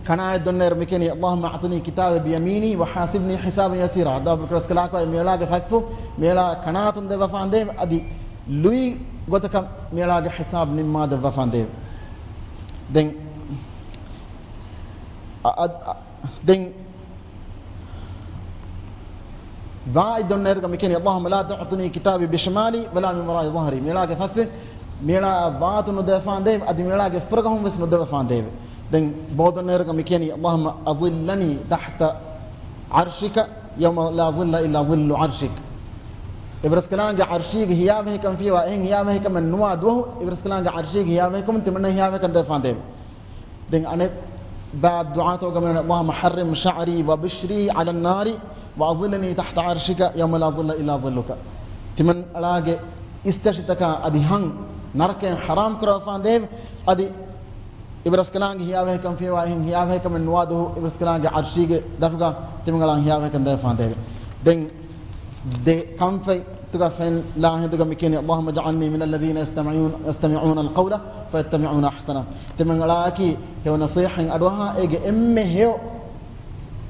ކަނާތް ދޮންނައިރު މި ކިޔަނީ، اللهم أعطني كتابي بيميني وحاسبني حسابا يسيرا. އަދާބު ރަސްކަލާކޮއެ މި އަޅާގެ ފަތްފުށް މި އަޅާ ކަނާތުން ދެއްވާފާނދޭވެ. އަދި ލުއި ގޮތަކަށް މިއަޅާގެ ހިސާބު ނިންމާދެއްވާފާނދޭވެ. ދެން، އަ، އަ، އަ، ދެން ވާއިދު ދޮންނައިރުގަ މިކިޔަނީ، اللهم لا تعطني كتابي بشمالي ولا من وراء ظهري. މިއަޅާގެ ފަތްފި، މިއަޅާ ވާތު ނުދެވެފާނދޭވެ، އަދި މިއަޅާގެ ފުރަގަހުން ވެސް ނުދެވެފާނދޭވެ. ދެން ބޯ ދޮންނައިރުގަ މިކިޔަނީ، اللهم أظلني تحت عرشك يوم لا ظل إلا ظل عرشك. އިބަރަސްކަލާނގެ ޢަރްޝީގެ ހިޔާވަހިކަން ފިޔަވާ، އެހެން ހިޔާވަހިކަމެއް ނުވާ ދުވަހު، އިބަރަސްކަލާނގެ ޢަރްޝީގެ ހިޔާވަހިކަމުން ތިމަންނަ ހިޔާވަހިކަން ދެވެފާނދޭވެ. ދެން އަނެއް ބާ ދުޢާތަކުގަ މި، اللهم حرم شعري وبشري على النار وأظلني تحت عرشك يوم لا ظل إلا ظلك. ތިމަން އަޅާގެ އިސްތަށިތަކާ އަދި ހަން ނަރަކައިން ޙަރާމް ކުރައްވާފާނދޭވެ. އަދި އިބަރަސްކަލާނގެ ހިޔާވަހިކަން ފިޔަވާ، އެހެން ހިޔާވަހިކަމެއް ނުވާ ދުވަހު އިބަރަސްކަލާނގެ ޢަރްޝީގެ ދަށުގަ ތިމަން އަޅާ ހިޔާވަހިކަން ދެވެފާނދޭވެ. ދެން ދެ ކަންފަތުގަ ފެން ލާ ހިނދުގަ މިކިޔަނީ، اللهم اجعلني من الذين يستمعون، يستمعون القول فيتبعون أحسنه. ތިމަން އަޅާއަކީ ހެޔޮ ނަޞޭޙަތް އަޑުއަހާ، އޭގެ އެންމެ ހެޔޮ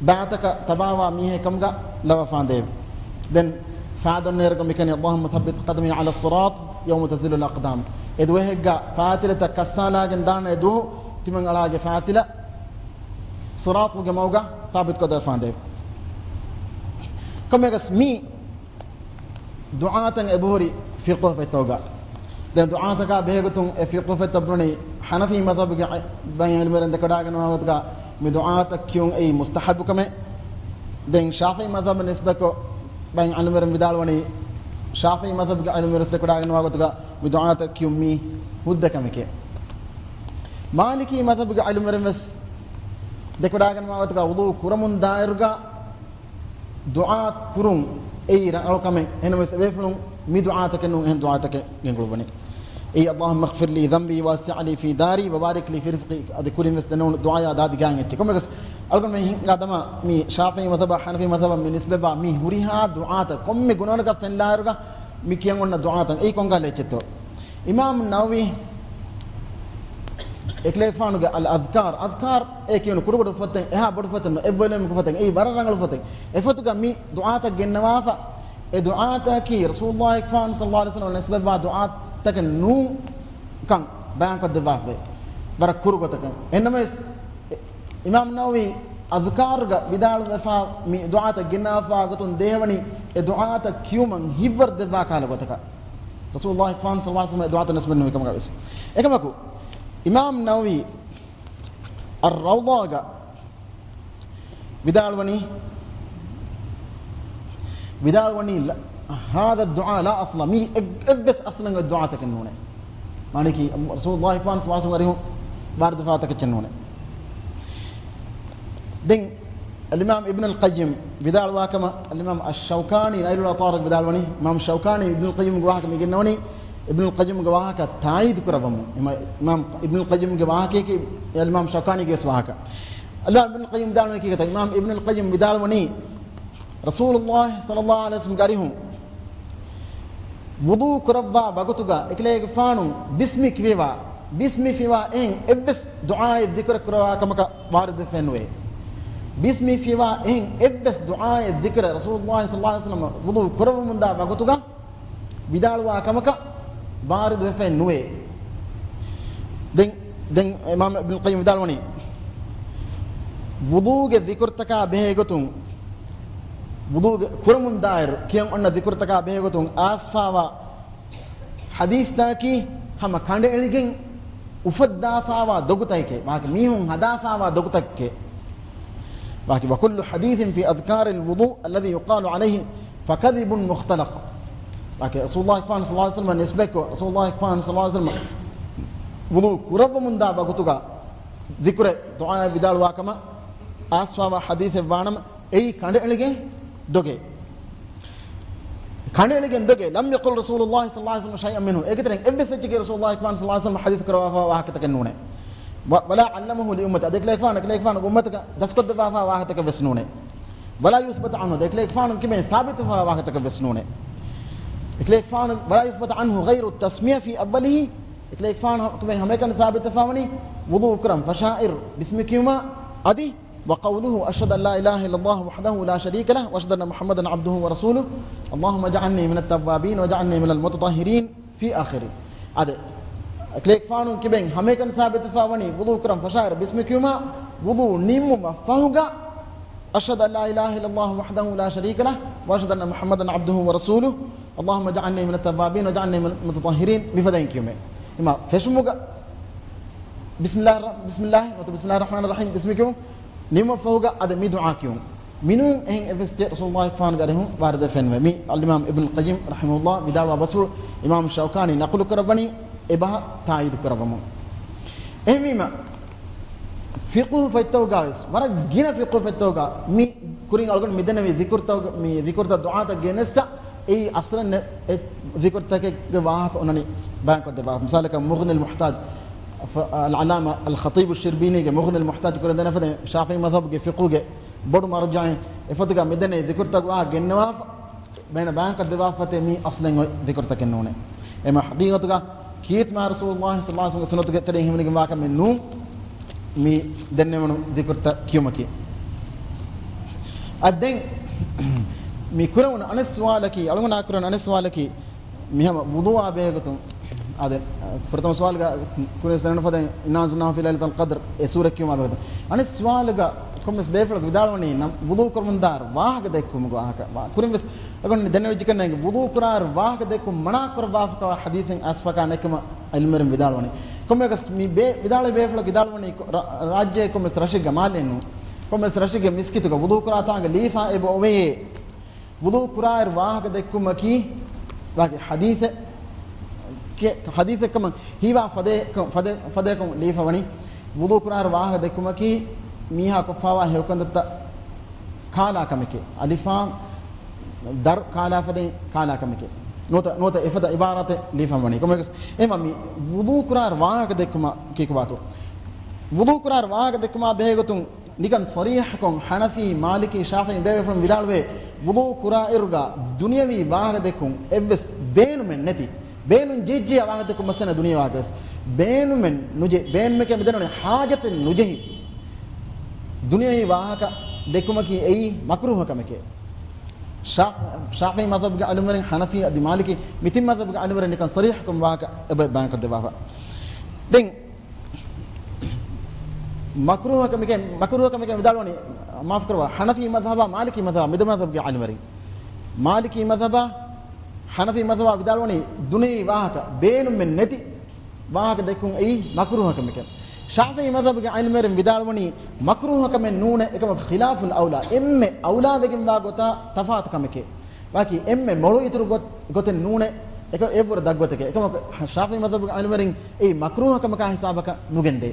ބައިތަކަށް ތަބާވާ މީހެއް ކަމުގަ ލަވަފާނދޭވެ. ދެން ފާ ދޮންނައިރުގަ މިކިޔަނީ، اللهم ثبت قدمي على الصراط يوم تزل الأقدام. އެ ދުވަހެއްގަ ފާތިލަތައް ކައްސާލާގެން ދާނެ ދުވަހު، ތިމަން އަޅާގެ ފާތިލަ ޞިރާޠުގެ މަގުގަ ސާބިތުކޮށްދެވެފާނދޭވެ. ކޮންމެއަކަސް މި ދުޢާތައް އެބަހުރި ފިޤުހު ފޮތްތަކުގަ. ދެން ދުޢާތަކާ ބެހޭގޮތުން އެ ފިޤުހު ފޮތްތައް ބުނަނީ، ޙަނަފީ މަޛްހަބުގެ ބައި ޢިލްމުވެރިން ދެކެވަޑައިގަންނަވާ ގޮތުގަ މި ދުޢާތައް ކިޔުން އެއީ މުސްތަޙައްބު ކަމެއް. ދެން ޝާފިޢީ މަޛްހަބަށް ނިސްބަތްކޮށް ބައި ޢިލްމުވެރިން ވިދާޅުވަނީ، ޝާފިޢީ މަޛްހަބުގެ ޢިލްމުވެރިން ދެކެވަޑައިގަންނަވާ ގޮތުގަ މި ދުޢާތައް ކިޔުން މީ ހުއްދަ ކަމެކޭ. މާލިކީ މަޛްހަބުގެ ޢިލްމުވެރިން ވެސް ދެކެވަޑައިގަންނަވާ ގޮތުގަ ވުޟޫ ކުރަމުން ދާއިރުގަ ދުޢާ ކުރުން އެއީ ރަނގަޅު ކަމެއް. އެހެންނަމަވެސް އެބޭފުޅުން މި ދުޢާތަކެއް ނޫން، އެހެން ދުޢާތަކެއް ގެންގުޅުއްވަނީ. އެއީ، اللهم اغفر لي ذنبي ووسع لي في داري وبارك لي في رزقي. އަދި ކުރިން ވެސް ދެންނެވުނު ދުޢާޔާ ދާދި ގާތް އެއްޗެއް. ކޮންމެއަކަސް އަޅުގަނޑުމެން ހިނގާ ދަމާ މި ޝާފިޢީ މަޛްހަބާ، ޙަނަފީ މަޛްހަބާ މި ނިސްބަތްވާ މި ހުރިހާ ދުޢާތައް، ކޮންމެ ގުނަވަނަކަށް ފެންލާއިރުގަ މި ކިޔަން އޮންނަ ދުޢާތައް އެއީ ކޮންކަހަލަ އެއްޗެއްތޯ؟ އިމާމު ނަވަވީ އެކަލޭގެފާނުގެ އަލް އަޛްކާރު، އަޛްކާރު އޭ ކިޔުނު ކުޑަކުޑަ ފޮތެއް، އެހާ ބޮޑު ފޮތެއް ނޫން، އެއްވެލެމުގެ ފޮތެއް، އެއީ ވަރަށް ރަނގަޅު ފޮތެއް. އެ ފޮތުގަ މި ދުޢާތައް ގެންނަވާފަ، އެ ދުޢާތަކީ ރަސޫލުﷲ ފާން ޞައްލަﷲ ޢަލައިހި ވަސައްލަމަ ނިސްބަތްވާ ދުޢާތަކެއް ނޫން ކަން ބަޔާންކޮށްދެއްވާފަވޭ. ވަރަށް ކުރު ގޮތަކަށް. އެހެންނަމަވެސް، އިމާމު ނަވަވީ އަޛްކާރުގަ ވިދާޅުވެފާ މި ދުޢާތައް ގެންނަވާފާ ގޮތުން ދޭހަވަނީ އެ ދުޢާތައް ކިޔުމަށް ހިތްވަރު ދެއްވާ ކަހަލަ ގޮތަކަށް. ރަސޫލުﷲ ފާން ޞައްލަﷲ ޢަލައިހި ވަސައްލަމަ އެ ދުޢާތައް ނިސްބަތް ނުވި ކަމަކަށް ވެސް. އެކަމަކު، އިމާމު ނަވަވީ އައްރައުޟާގަ ވިދާޅުވަނީ، ވިދާޅުވަނީ، ލަ، هذا الدعاء لا أصل، މީ އެއް، އެއްވެސް އަސްލެއް ދުޢާތަކެއް ނޫނޭ. މާނައަކީ، ރަސޫލުﷲ ފާން ޞައްލަﷲ ޢަލައިހި ވަސައްލަމަ ވާރިދުވެފާ ތަކެއްޗެއް ނޫނޭ. ދެން، އަލްއިމާމް އިބްނުލް ޤައްޔިމް ވިދާޅުވާ ކަމަށް އަލްއިމާމް އައްޝައުކާނީ ނައިލުލް އައުޠާރުގަ ވިދާޅުވަނީ، އިމާމް ޝައުކާނީ އިބްނުލް ޤައްޔިމްގެ ވާހަކަ މި ގެންނަވަނީ، އިބްނުލް ޤައްޔިމްގެ ވާހަކަ ތާއީދު ކުރައްވަމުން. އިމާ، އިމާމް އިބްނުލް ޤައްޔިމްގެ ވާހަކައަކީ އަލްއިމާމް ޝައުކާނީގެ ވެސް ވާހަކަ. އަލްއިމާމް އިބްނުލް ޤައްޔިމް ވިދާޅުވަނީ ކީކޭތަ؟ އިމާމް އިބްނުލް ޤައްޔިމް ވިދާޅުވަނީ، ރަސޫލުﷲ ޞައްލަﷲ ޢަލައިހި ވަސައްލަމްގެ އަރިހުން ވުޟޫ ކުރައްވާ ވަގުތުގަ އެކަލޭގެފާނު ބިސްމި ކިޔަވާ، ބިސްމި ފިޔަވާ އެހެން އެއްވެސް ދުޢާއެއް ޛިކުރެއް ކުރައްވާ ކަމަކަށް ވާރިދުވެފައެއް ނުވޭ. ބިސްމި ފިޔަވާ އެހެން އެއްވެސް ދުޢާއެއް ޛިކުރެއް ރަސޫލުﷲ ޞައްލަﷲ ޢަލައިހި ވަސައްލަމަ ވުޟޫ ކުރައްވަމުންދާ ވަގުތުގަ ވިދާޅުވާ ކަމަކަށް ވާރިދުވެފައެއް ނުވޭ. ދެން، ދެން އިމާމް އިބްނުލް ޤައްޔިމް ވިދާޅުވަނީ، ވުޟޫގެ ޛިކުރުތަކާ ބެހޭގޮތުން، ވުޟޫގެ ކުރަމުންދާއިރު ކިޔަން އޮންނަ ޛިކުރުތަކާ ބެހޭގޮތުން އައިސްފާވާ ޙަދީޘްތަކަކީ ހަމަ ކަނޑައެޅިގެން އުފައްދާފާވާ ދޮގުތަކެކޭ. ވާހަކަ މީހުން ހަދާފާވާ ދޮގުތަކެކޭ. ވާހަކަ، وكل حديث في أذكار الوضوء الذي يقال عليه فكذب مختلق. ވާހަކަ، ރަސޫލުﷲ ފާން ޞައްލަﷲ ޢަލައިހި ވަސައްލަމަ ނިސްބަތްކޮށް، ރަސޫލުﷲ ފާން ޞައްލަﷲ ޢަލައިހި ވަސައްލަމަ ވުޟޫ ކުރައްވަމުންދާ ވަގުތުގަ ޛިކުރެއް ދުޢާއެއް ވިދާޅުވާ ކަމަށް އައިސްފާވާ ޙަދީޘެއް ވާނަމަ، އެއީ ކަނޑައެޅިގެން ދޮގެއް. ކަނޑައެޅިގެން ދޮގެއް. لم يقل رسول الله صلى الله عليه وسلم شيئا منه. އޭގެ ތެރެއިން އެއްވެސް އެއްޗެކޭ ރަސޫލުﷲ ފާން ޞައްލަﷲ ޢަލައިހި ވަސައްލަމަ ޙަދީޘް ކުރައްވާފާ ވާހަކަތަކެއް ނޫނޭ. و، ولا علمه لأمته. އަދި އެކަލޭގެފާނު، އެކަލޭގެފާނުގެ އުއްމަތަކަށް ދަސްކޮށްދެއްވާފާ ވާހަކަތަކެއް ވެސް ނޫނޭ. ولا يثبت عنه. އަދި އެކަލޭގެފާނު ކިބެން ސާބިތުވެފާ ވާހަކަތަކެއް ވެސް ނޫނޭ. އެކަލޭގެފާނު، ولا يثبت عنه غير التسمية في أوله. އެކަލޭގެފާނު ކިބެން ހަމައެކަނި ސާބިތުވެފާވަނީ ވުޟޫ ކުރަން ފަށާއިރު ބިސްމި ކިޔުމާ އަދި وقوله أشهد أن لا إله إلا الله وحده لا شريك له وأشهد أن محمدا عبده ورسوله اللهم اجعلني من التوابين واجعلني من المتطهرين في آخره. އާދެ، ކްލޭގެފާނު ކިބެން ހަމައެކަނި ސާބިތުވެފާ ވަނީ ވުޟޫ ކުރަން ފަށާއިރު ބިސްމި ކިޔުމާ، ވުޟޫ ނިންމުމަށް ފަހުގަ، أشهد أن لا إله إلا الله وحده لا شريك له وأشهد أن محمدا عبده ورسوله، اللهم اجعلني من التوابين واجعلني من المتطهرين، މިފަދައިން ކިޔުމޭ. އެމާ ފެށުމުގަ، بسم الله الر-، بسم الله، ނުވަތަ بسم الله الرحمن الرحيم، ބިސްމި ކިޔުން. ނިމުމަށްފަހުގަ އަދި މި ދުޢާ ކިޔުން. މިނޫން އެހެން އެއްވެސް ޗެއް ރަސޫލުﷲ ފާނުގެ އަރިހުން ވާރިދެއް ފެންވޭ. މި އަލްއިމާމް އިބްނުލް ޤައްޔިމް ރަޙިމަހުﷲ ވިދާޅުވާ ބަސްފުޅު އިމާމް ޝައުކާނީ ނަޤުލު ކުރައްވަނީ އެބަހަށް ތާއީދު ކުރައްވަމުން. އެހެންވީމަ، ފިޤުހު ފޮތްތަކުގަ ވެސް ވަރަށް ގިނަ ފިޤުހު ފޮތްތަކުގަ މި ކުރިން އަޅުގަނޑު މި ދެންނެވި ޒިކުރުތަކުގެ، މި ޒިކުރުތައް ދުޢާތައް ގެނެއްސަ، އެއީ އަސްލެއް ނެ-، އެ ޒިކުރުތަކެއްގެ ވާހަކަ އޮންނަނީ ބަޔާންކޮށްދެއްވާ. މިސާލަކަށް މުޣްނިލް މުޙްތާޖް، އަލްޢަލާމާ އަލްޚަޠީބު ޝިރްބީނީގެ މުޣްނިލް މުޙްތާޖް ކުރެން ދެންނެވި ފަދައިން ޝާފިޢީ މަޛްހަބުގެ ފިޤުހުގެ ބޮޑު މަރުޖަޢެއް އެފޮތުގަ މިދެންނެވި ޒިކުރުތަކުގެ ވާހަކަ ގެންނަވާފަ، ބޭނަ ބަޔާންކޮށްދެއްވާފަ ފަދައިން މީ އަސްލެއް އޮތް ޒިކުރުތަކެއް ނޫނޭ. އެމަ ޙަޤީޤަތުގަ ކީރިތި މާތް ރަސޫލުﷲ ޞައްލަﷲ ޢަލައިހި ވަސައްލަމްގެ ސުންނަތުގެ ތެރެއިން ހިމެނިގެންވާކަމެއް ނޫން މި ދެންނެވުނު ޒިކުރުތައް ކިޔުމަކީ. އަދި ދެން މި ކުރެވުނު އަނެއް ސުވާލަކީ، އަޅުގަނޑާ ކުރެވުނު އަނެއް ސުވާލަކީ، މި ހަމަ ވުޟޫއާ ބެހޭގޮތުން، އާދެ، ފުރަތަމަ ސުވާލުގަ ކުރިން ސަނަން ފަދައިން إنا أنزلناه في ليلة القدر އެ ސޫރަ ކިޔުމާ ބެހޭގޮތުން. އަނެއް ސުވާލުގަ ކޮންމެސް ބޭފުޅަކު ވިދާޅުވަނީ ނަމް ވުޟޫ ކުރަމުންދާ ވާހަކަ ދެއްކުމުގެ ވާހަކަ. ވާ-، ކުރިން ވެސް އަޅުގަނޑު ދެންނެވިއްޖެ ކަންނޭނގެ ވުޟޫ ކުރާއިރު ވާހަކަ ދެއްކުން މަނާ ކުރައްވާފަކަވާ ޙަދީޘެއް އައިސްފަކާ ނެތްކަމަށް ޢިލްމުވެރިން ވިދާޅުވަނީ. ކޮންމެއަކަސް މި ބޭ-، ވިދާޅުވި ބޭފުޅަކު ވިދާޅުވަނީ ކޮ-، ރާ-، ރާއްޖޭ ކޮންމެސް ރަށެއްގަ މާލެއް ނޫން. ކޮންމެސް ރަށެއްގެ މިސްކިތުގަ ވުޟޫ ކުރާ ތާނގަ ލީފާ އެބަ އޮވޭ. ވުޟޫ ކުރާއިރު ވާހަކަ ދެއްކުމަކީ، ވާގި ޙަދީޘެއް، ކެ-، ޙަދީޘެއް ކަމަށް ހީވާ ފަދައިން، ފަދަ-، ފަދައިން ލީފަވަނީ، ވުޟޫ ކުރާއިރު ވާހަކަ ދެއްކުމަކީ، މީހާ ކޮށްފާވާ ހެޔޮކަންތައްތައް ކާލާ ކަމެކޭ. އަލިފާ ދަރު ކާލާ ފަދައިން ކާލާ ކަމެކޭ. ނުވަތަ، ނުވަތަ އެފަދަ ޢިބާރާތެއް ލީފަވަނީ. ކޮންމެއަކަސް އެމަ މި ވުޟޫ ކުރާއިރު ވާހަކަ ދެއްކުމަކީ ކޮބާތޯ؟ ވުޟޫ ކުރާއިރު ވާހަކަ ދެއްކުމާ ބެހޭގޮތުން ނިކަން ޞަރީޙަކޮށް ޙަނަފީ، މާލިކީ، ޝާފިޢީ ބޭފުޅުން ވިދާޅުވޭ، ވުޟޫ ކުރާއިރުގަ ދުނިޔަވީ ވާހަކަ ދެއްކުން އެއްވެސް ބޭނުމެއް ނެތި. ބޭނުން ޖެއްޖެޔާ ވާހަކަ ދެއްކުން މައްސަލަ ދުނިޔެ ވާހަކަ ވެސް ބޭނުމެއް ނުޖެ-، ބޭނުމެކޭ މިދެންނެވި ޙާޖަތެއް ނުޖެހި. ދުނިޔަވީ ވާހަކަ ދެއްކުމަކީ އެއީ މަކްރޫހަ ކަމެކޭ. ޝާ-، ޝާފިޢީ މަޛްހަބުގެ ޢާލިމުވެރިން، ޙަނަފީ އަދި މާލިކީ މި ތިން މަޛްހަބުގެ ޢާލިމުވެރިން ނިކަން ޞަރީޙަކޮށް ވާހަކަ އެބަ ބަޔާންކޮށްދެއްވާފަ. ދެން މަކްރޫހަ ކަމެކޭ، މަކްރޫހަ ކަމެކޭ ވިދާޅުވަނީ، މާފުކުރައްވާ، ޙަނަފީ މަޛްހަބާ މާލިކީ މަޛްހަބާ މި ދެ މަޛްހަބުގެ ޢާލިމުވެރިން. މާލިކީ މަޛްހަބާ، ޙަނަފީ މަޛްހަބާ ވިދާޅުވަނީ ދުނިޔެވީ ވާހަކަ ބޭނުމެއް ނެތި ވާހަކަ ދެއްކުން އެއީ މަކްރޫހަ ކަމެކޭ. ޝާފިޢީ މަޛްހަބުގެ ޢާލިމުވެރިން ވިދާޅުވަނީ މަކްރޫހަ ކަމެއް ނޫނޭ، އެކަމަކު ޚިލާފުލް އައުލާ، އެންމެ އައުލާވެގެންވާ ގޮތާ ތަފާތު ކަމެކޭ. ވާކީ އެންމެ މޮޅު އިތުރު ގޮތް-، ގޮތެއް ނޫނޭ، އެކަ އެއްވުރެ ދަށްގޮތެކޭ. އެކަމަކު ޝާފިޢީ މަޛްހަބުގެ ޢާލިމުވެރިން އެއީ މަކްރޫހަ ކަމަކާ ހިސާބަކަށް ނުގެންދޭ.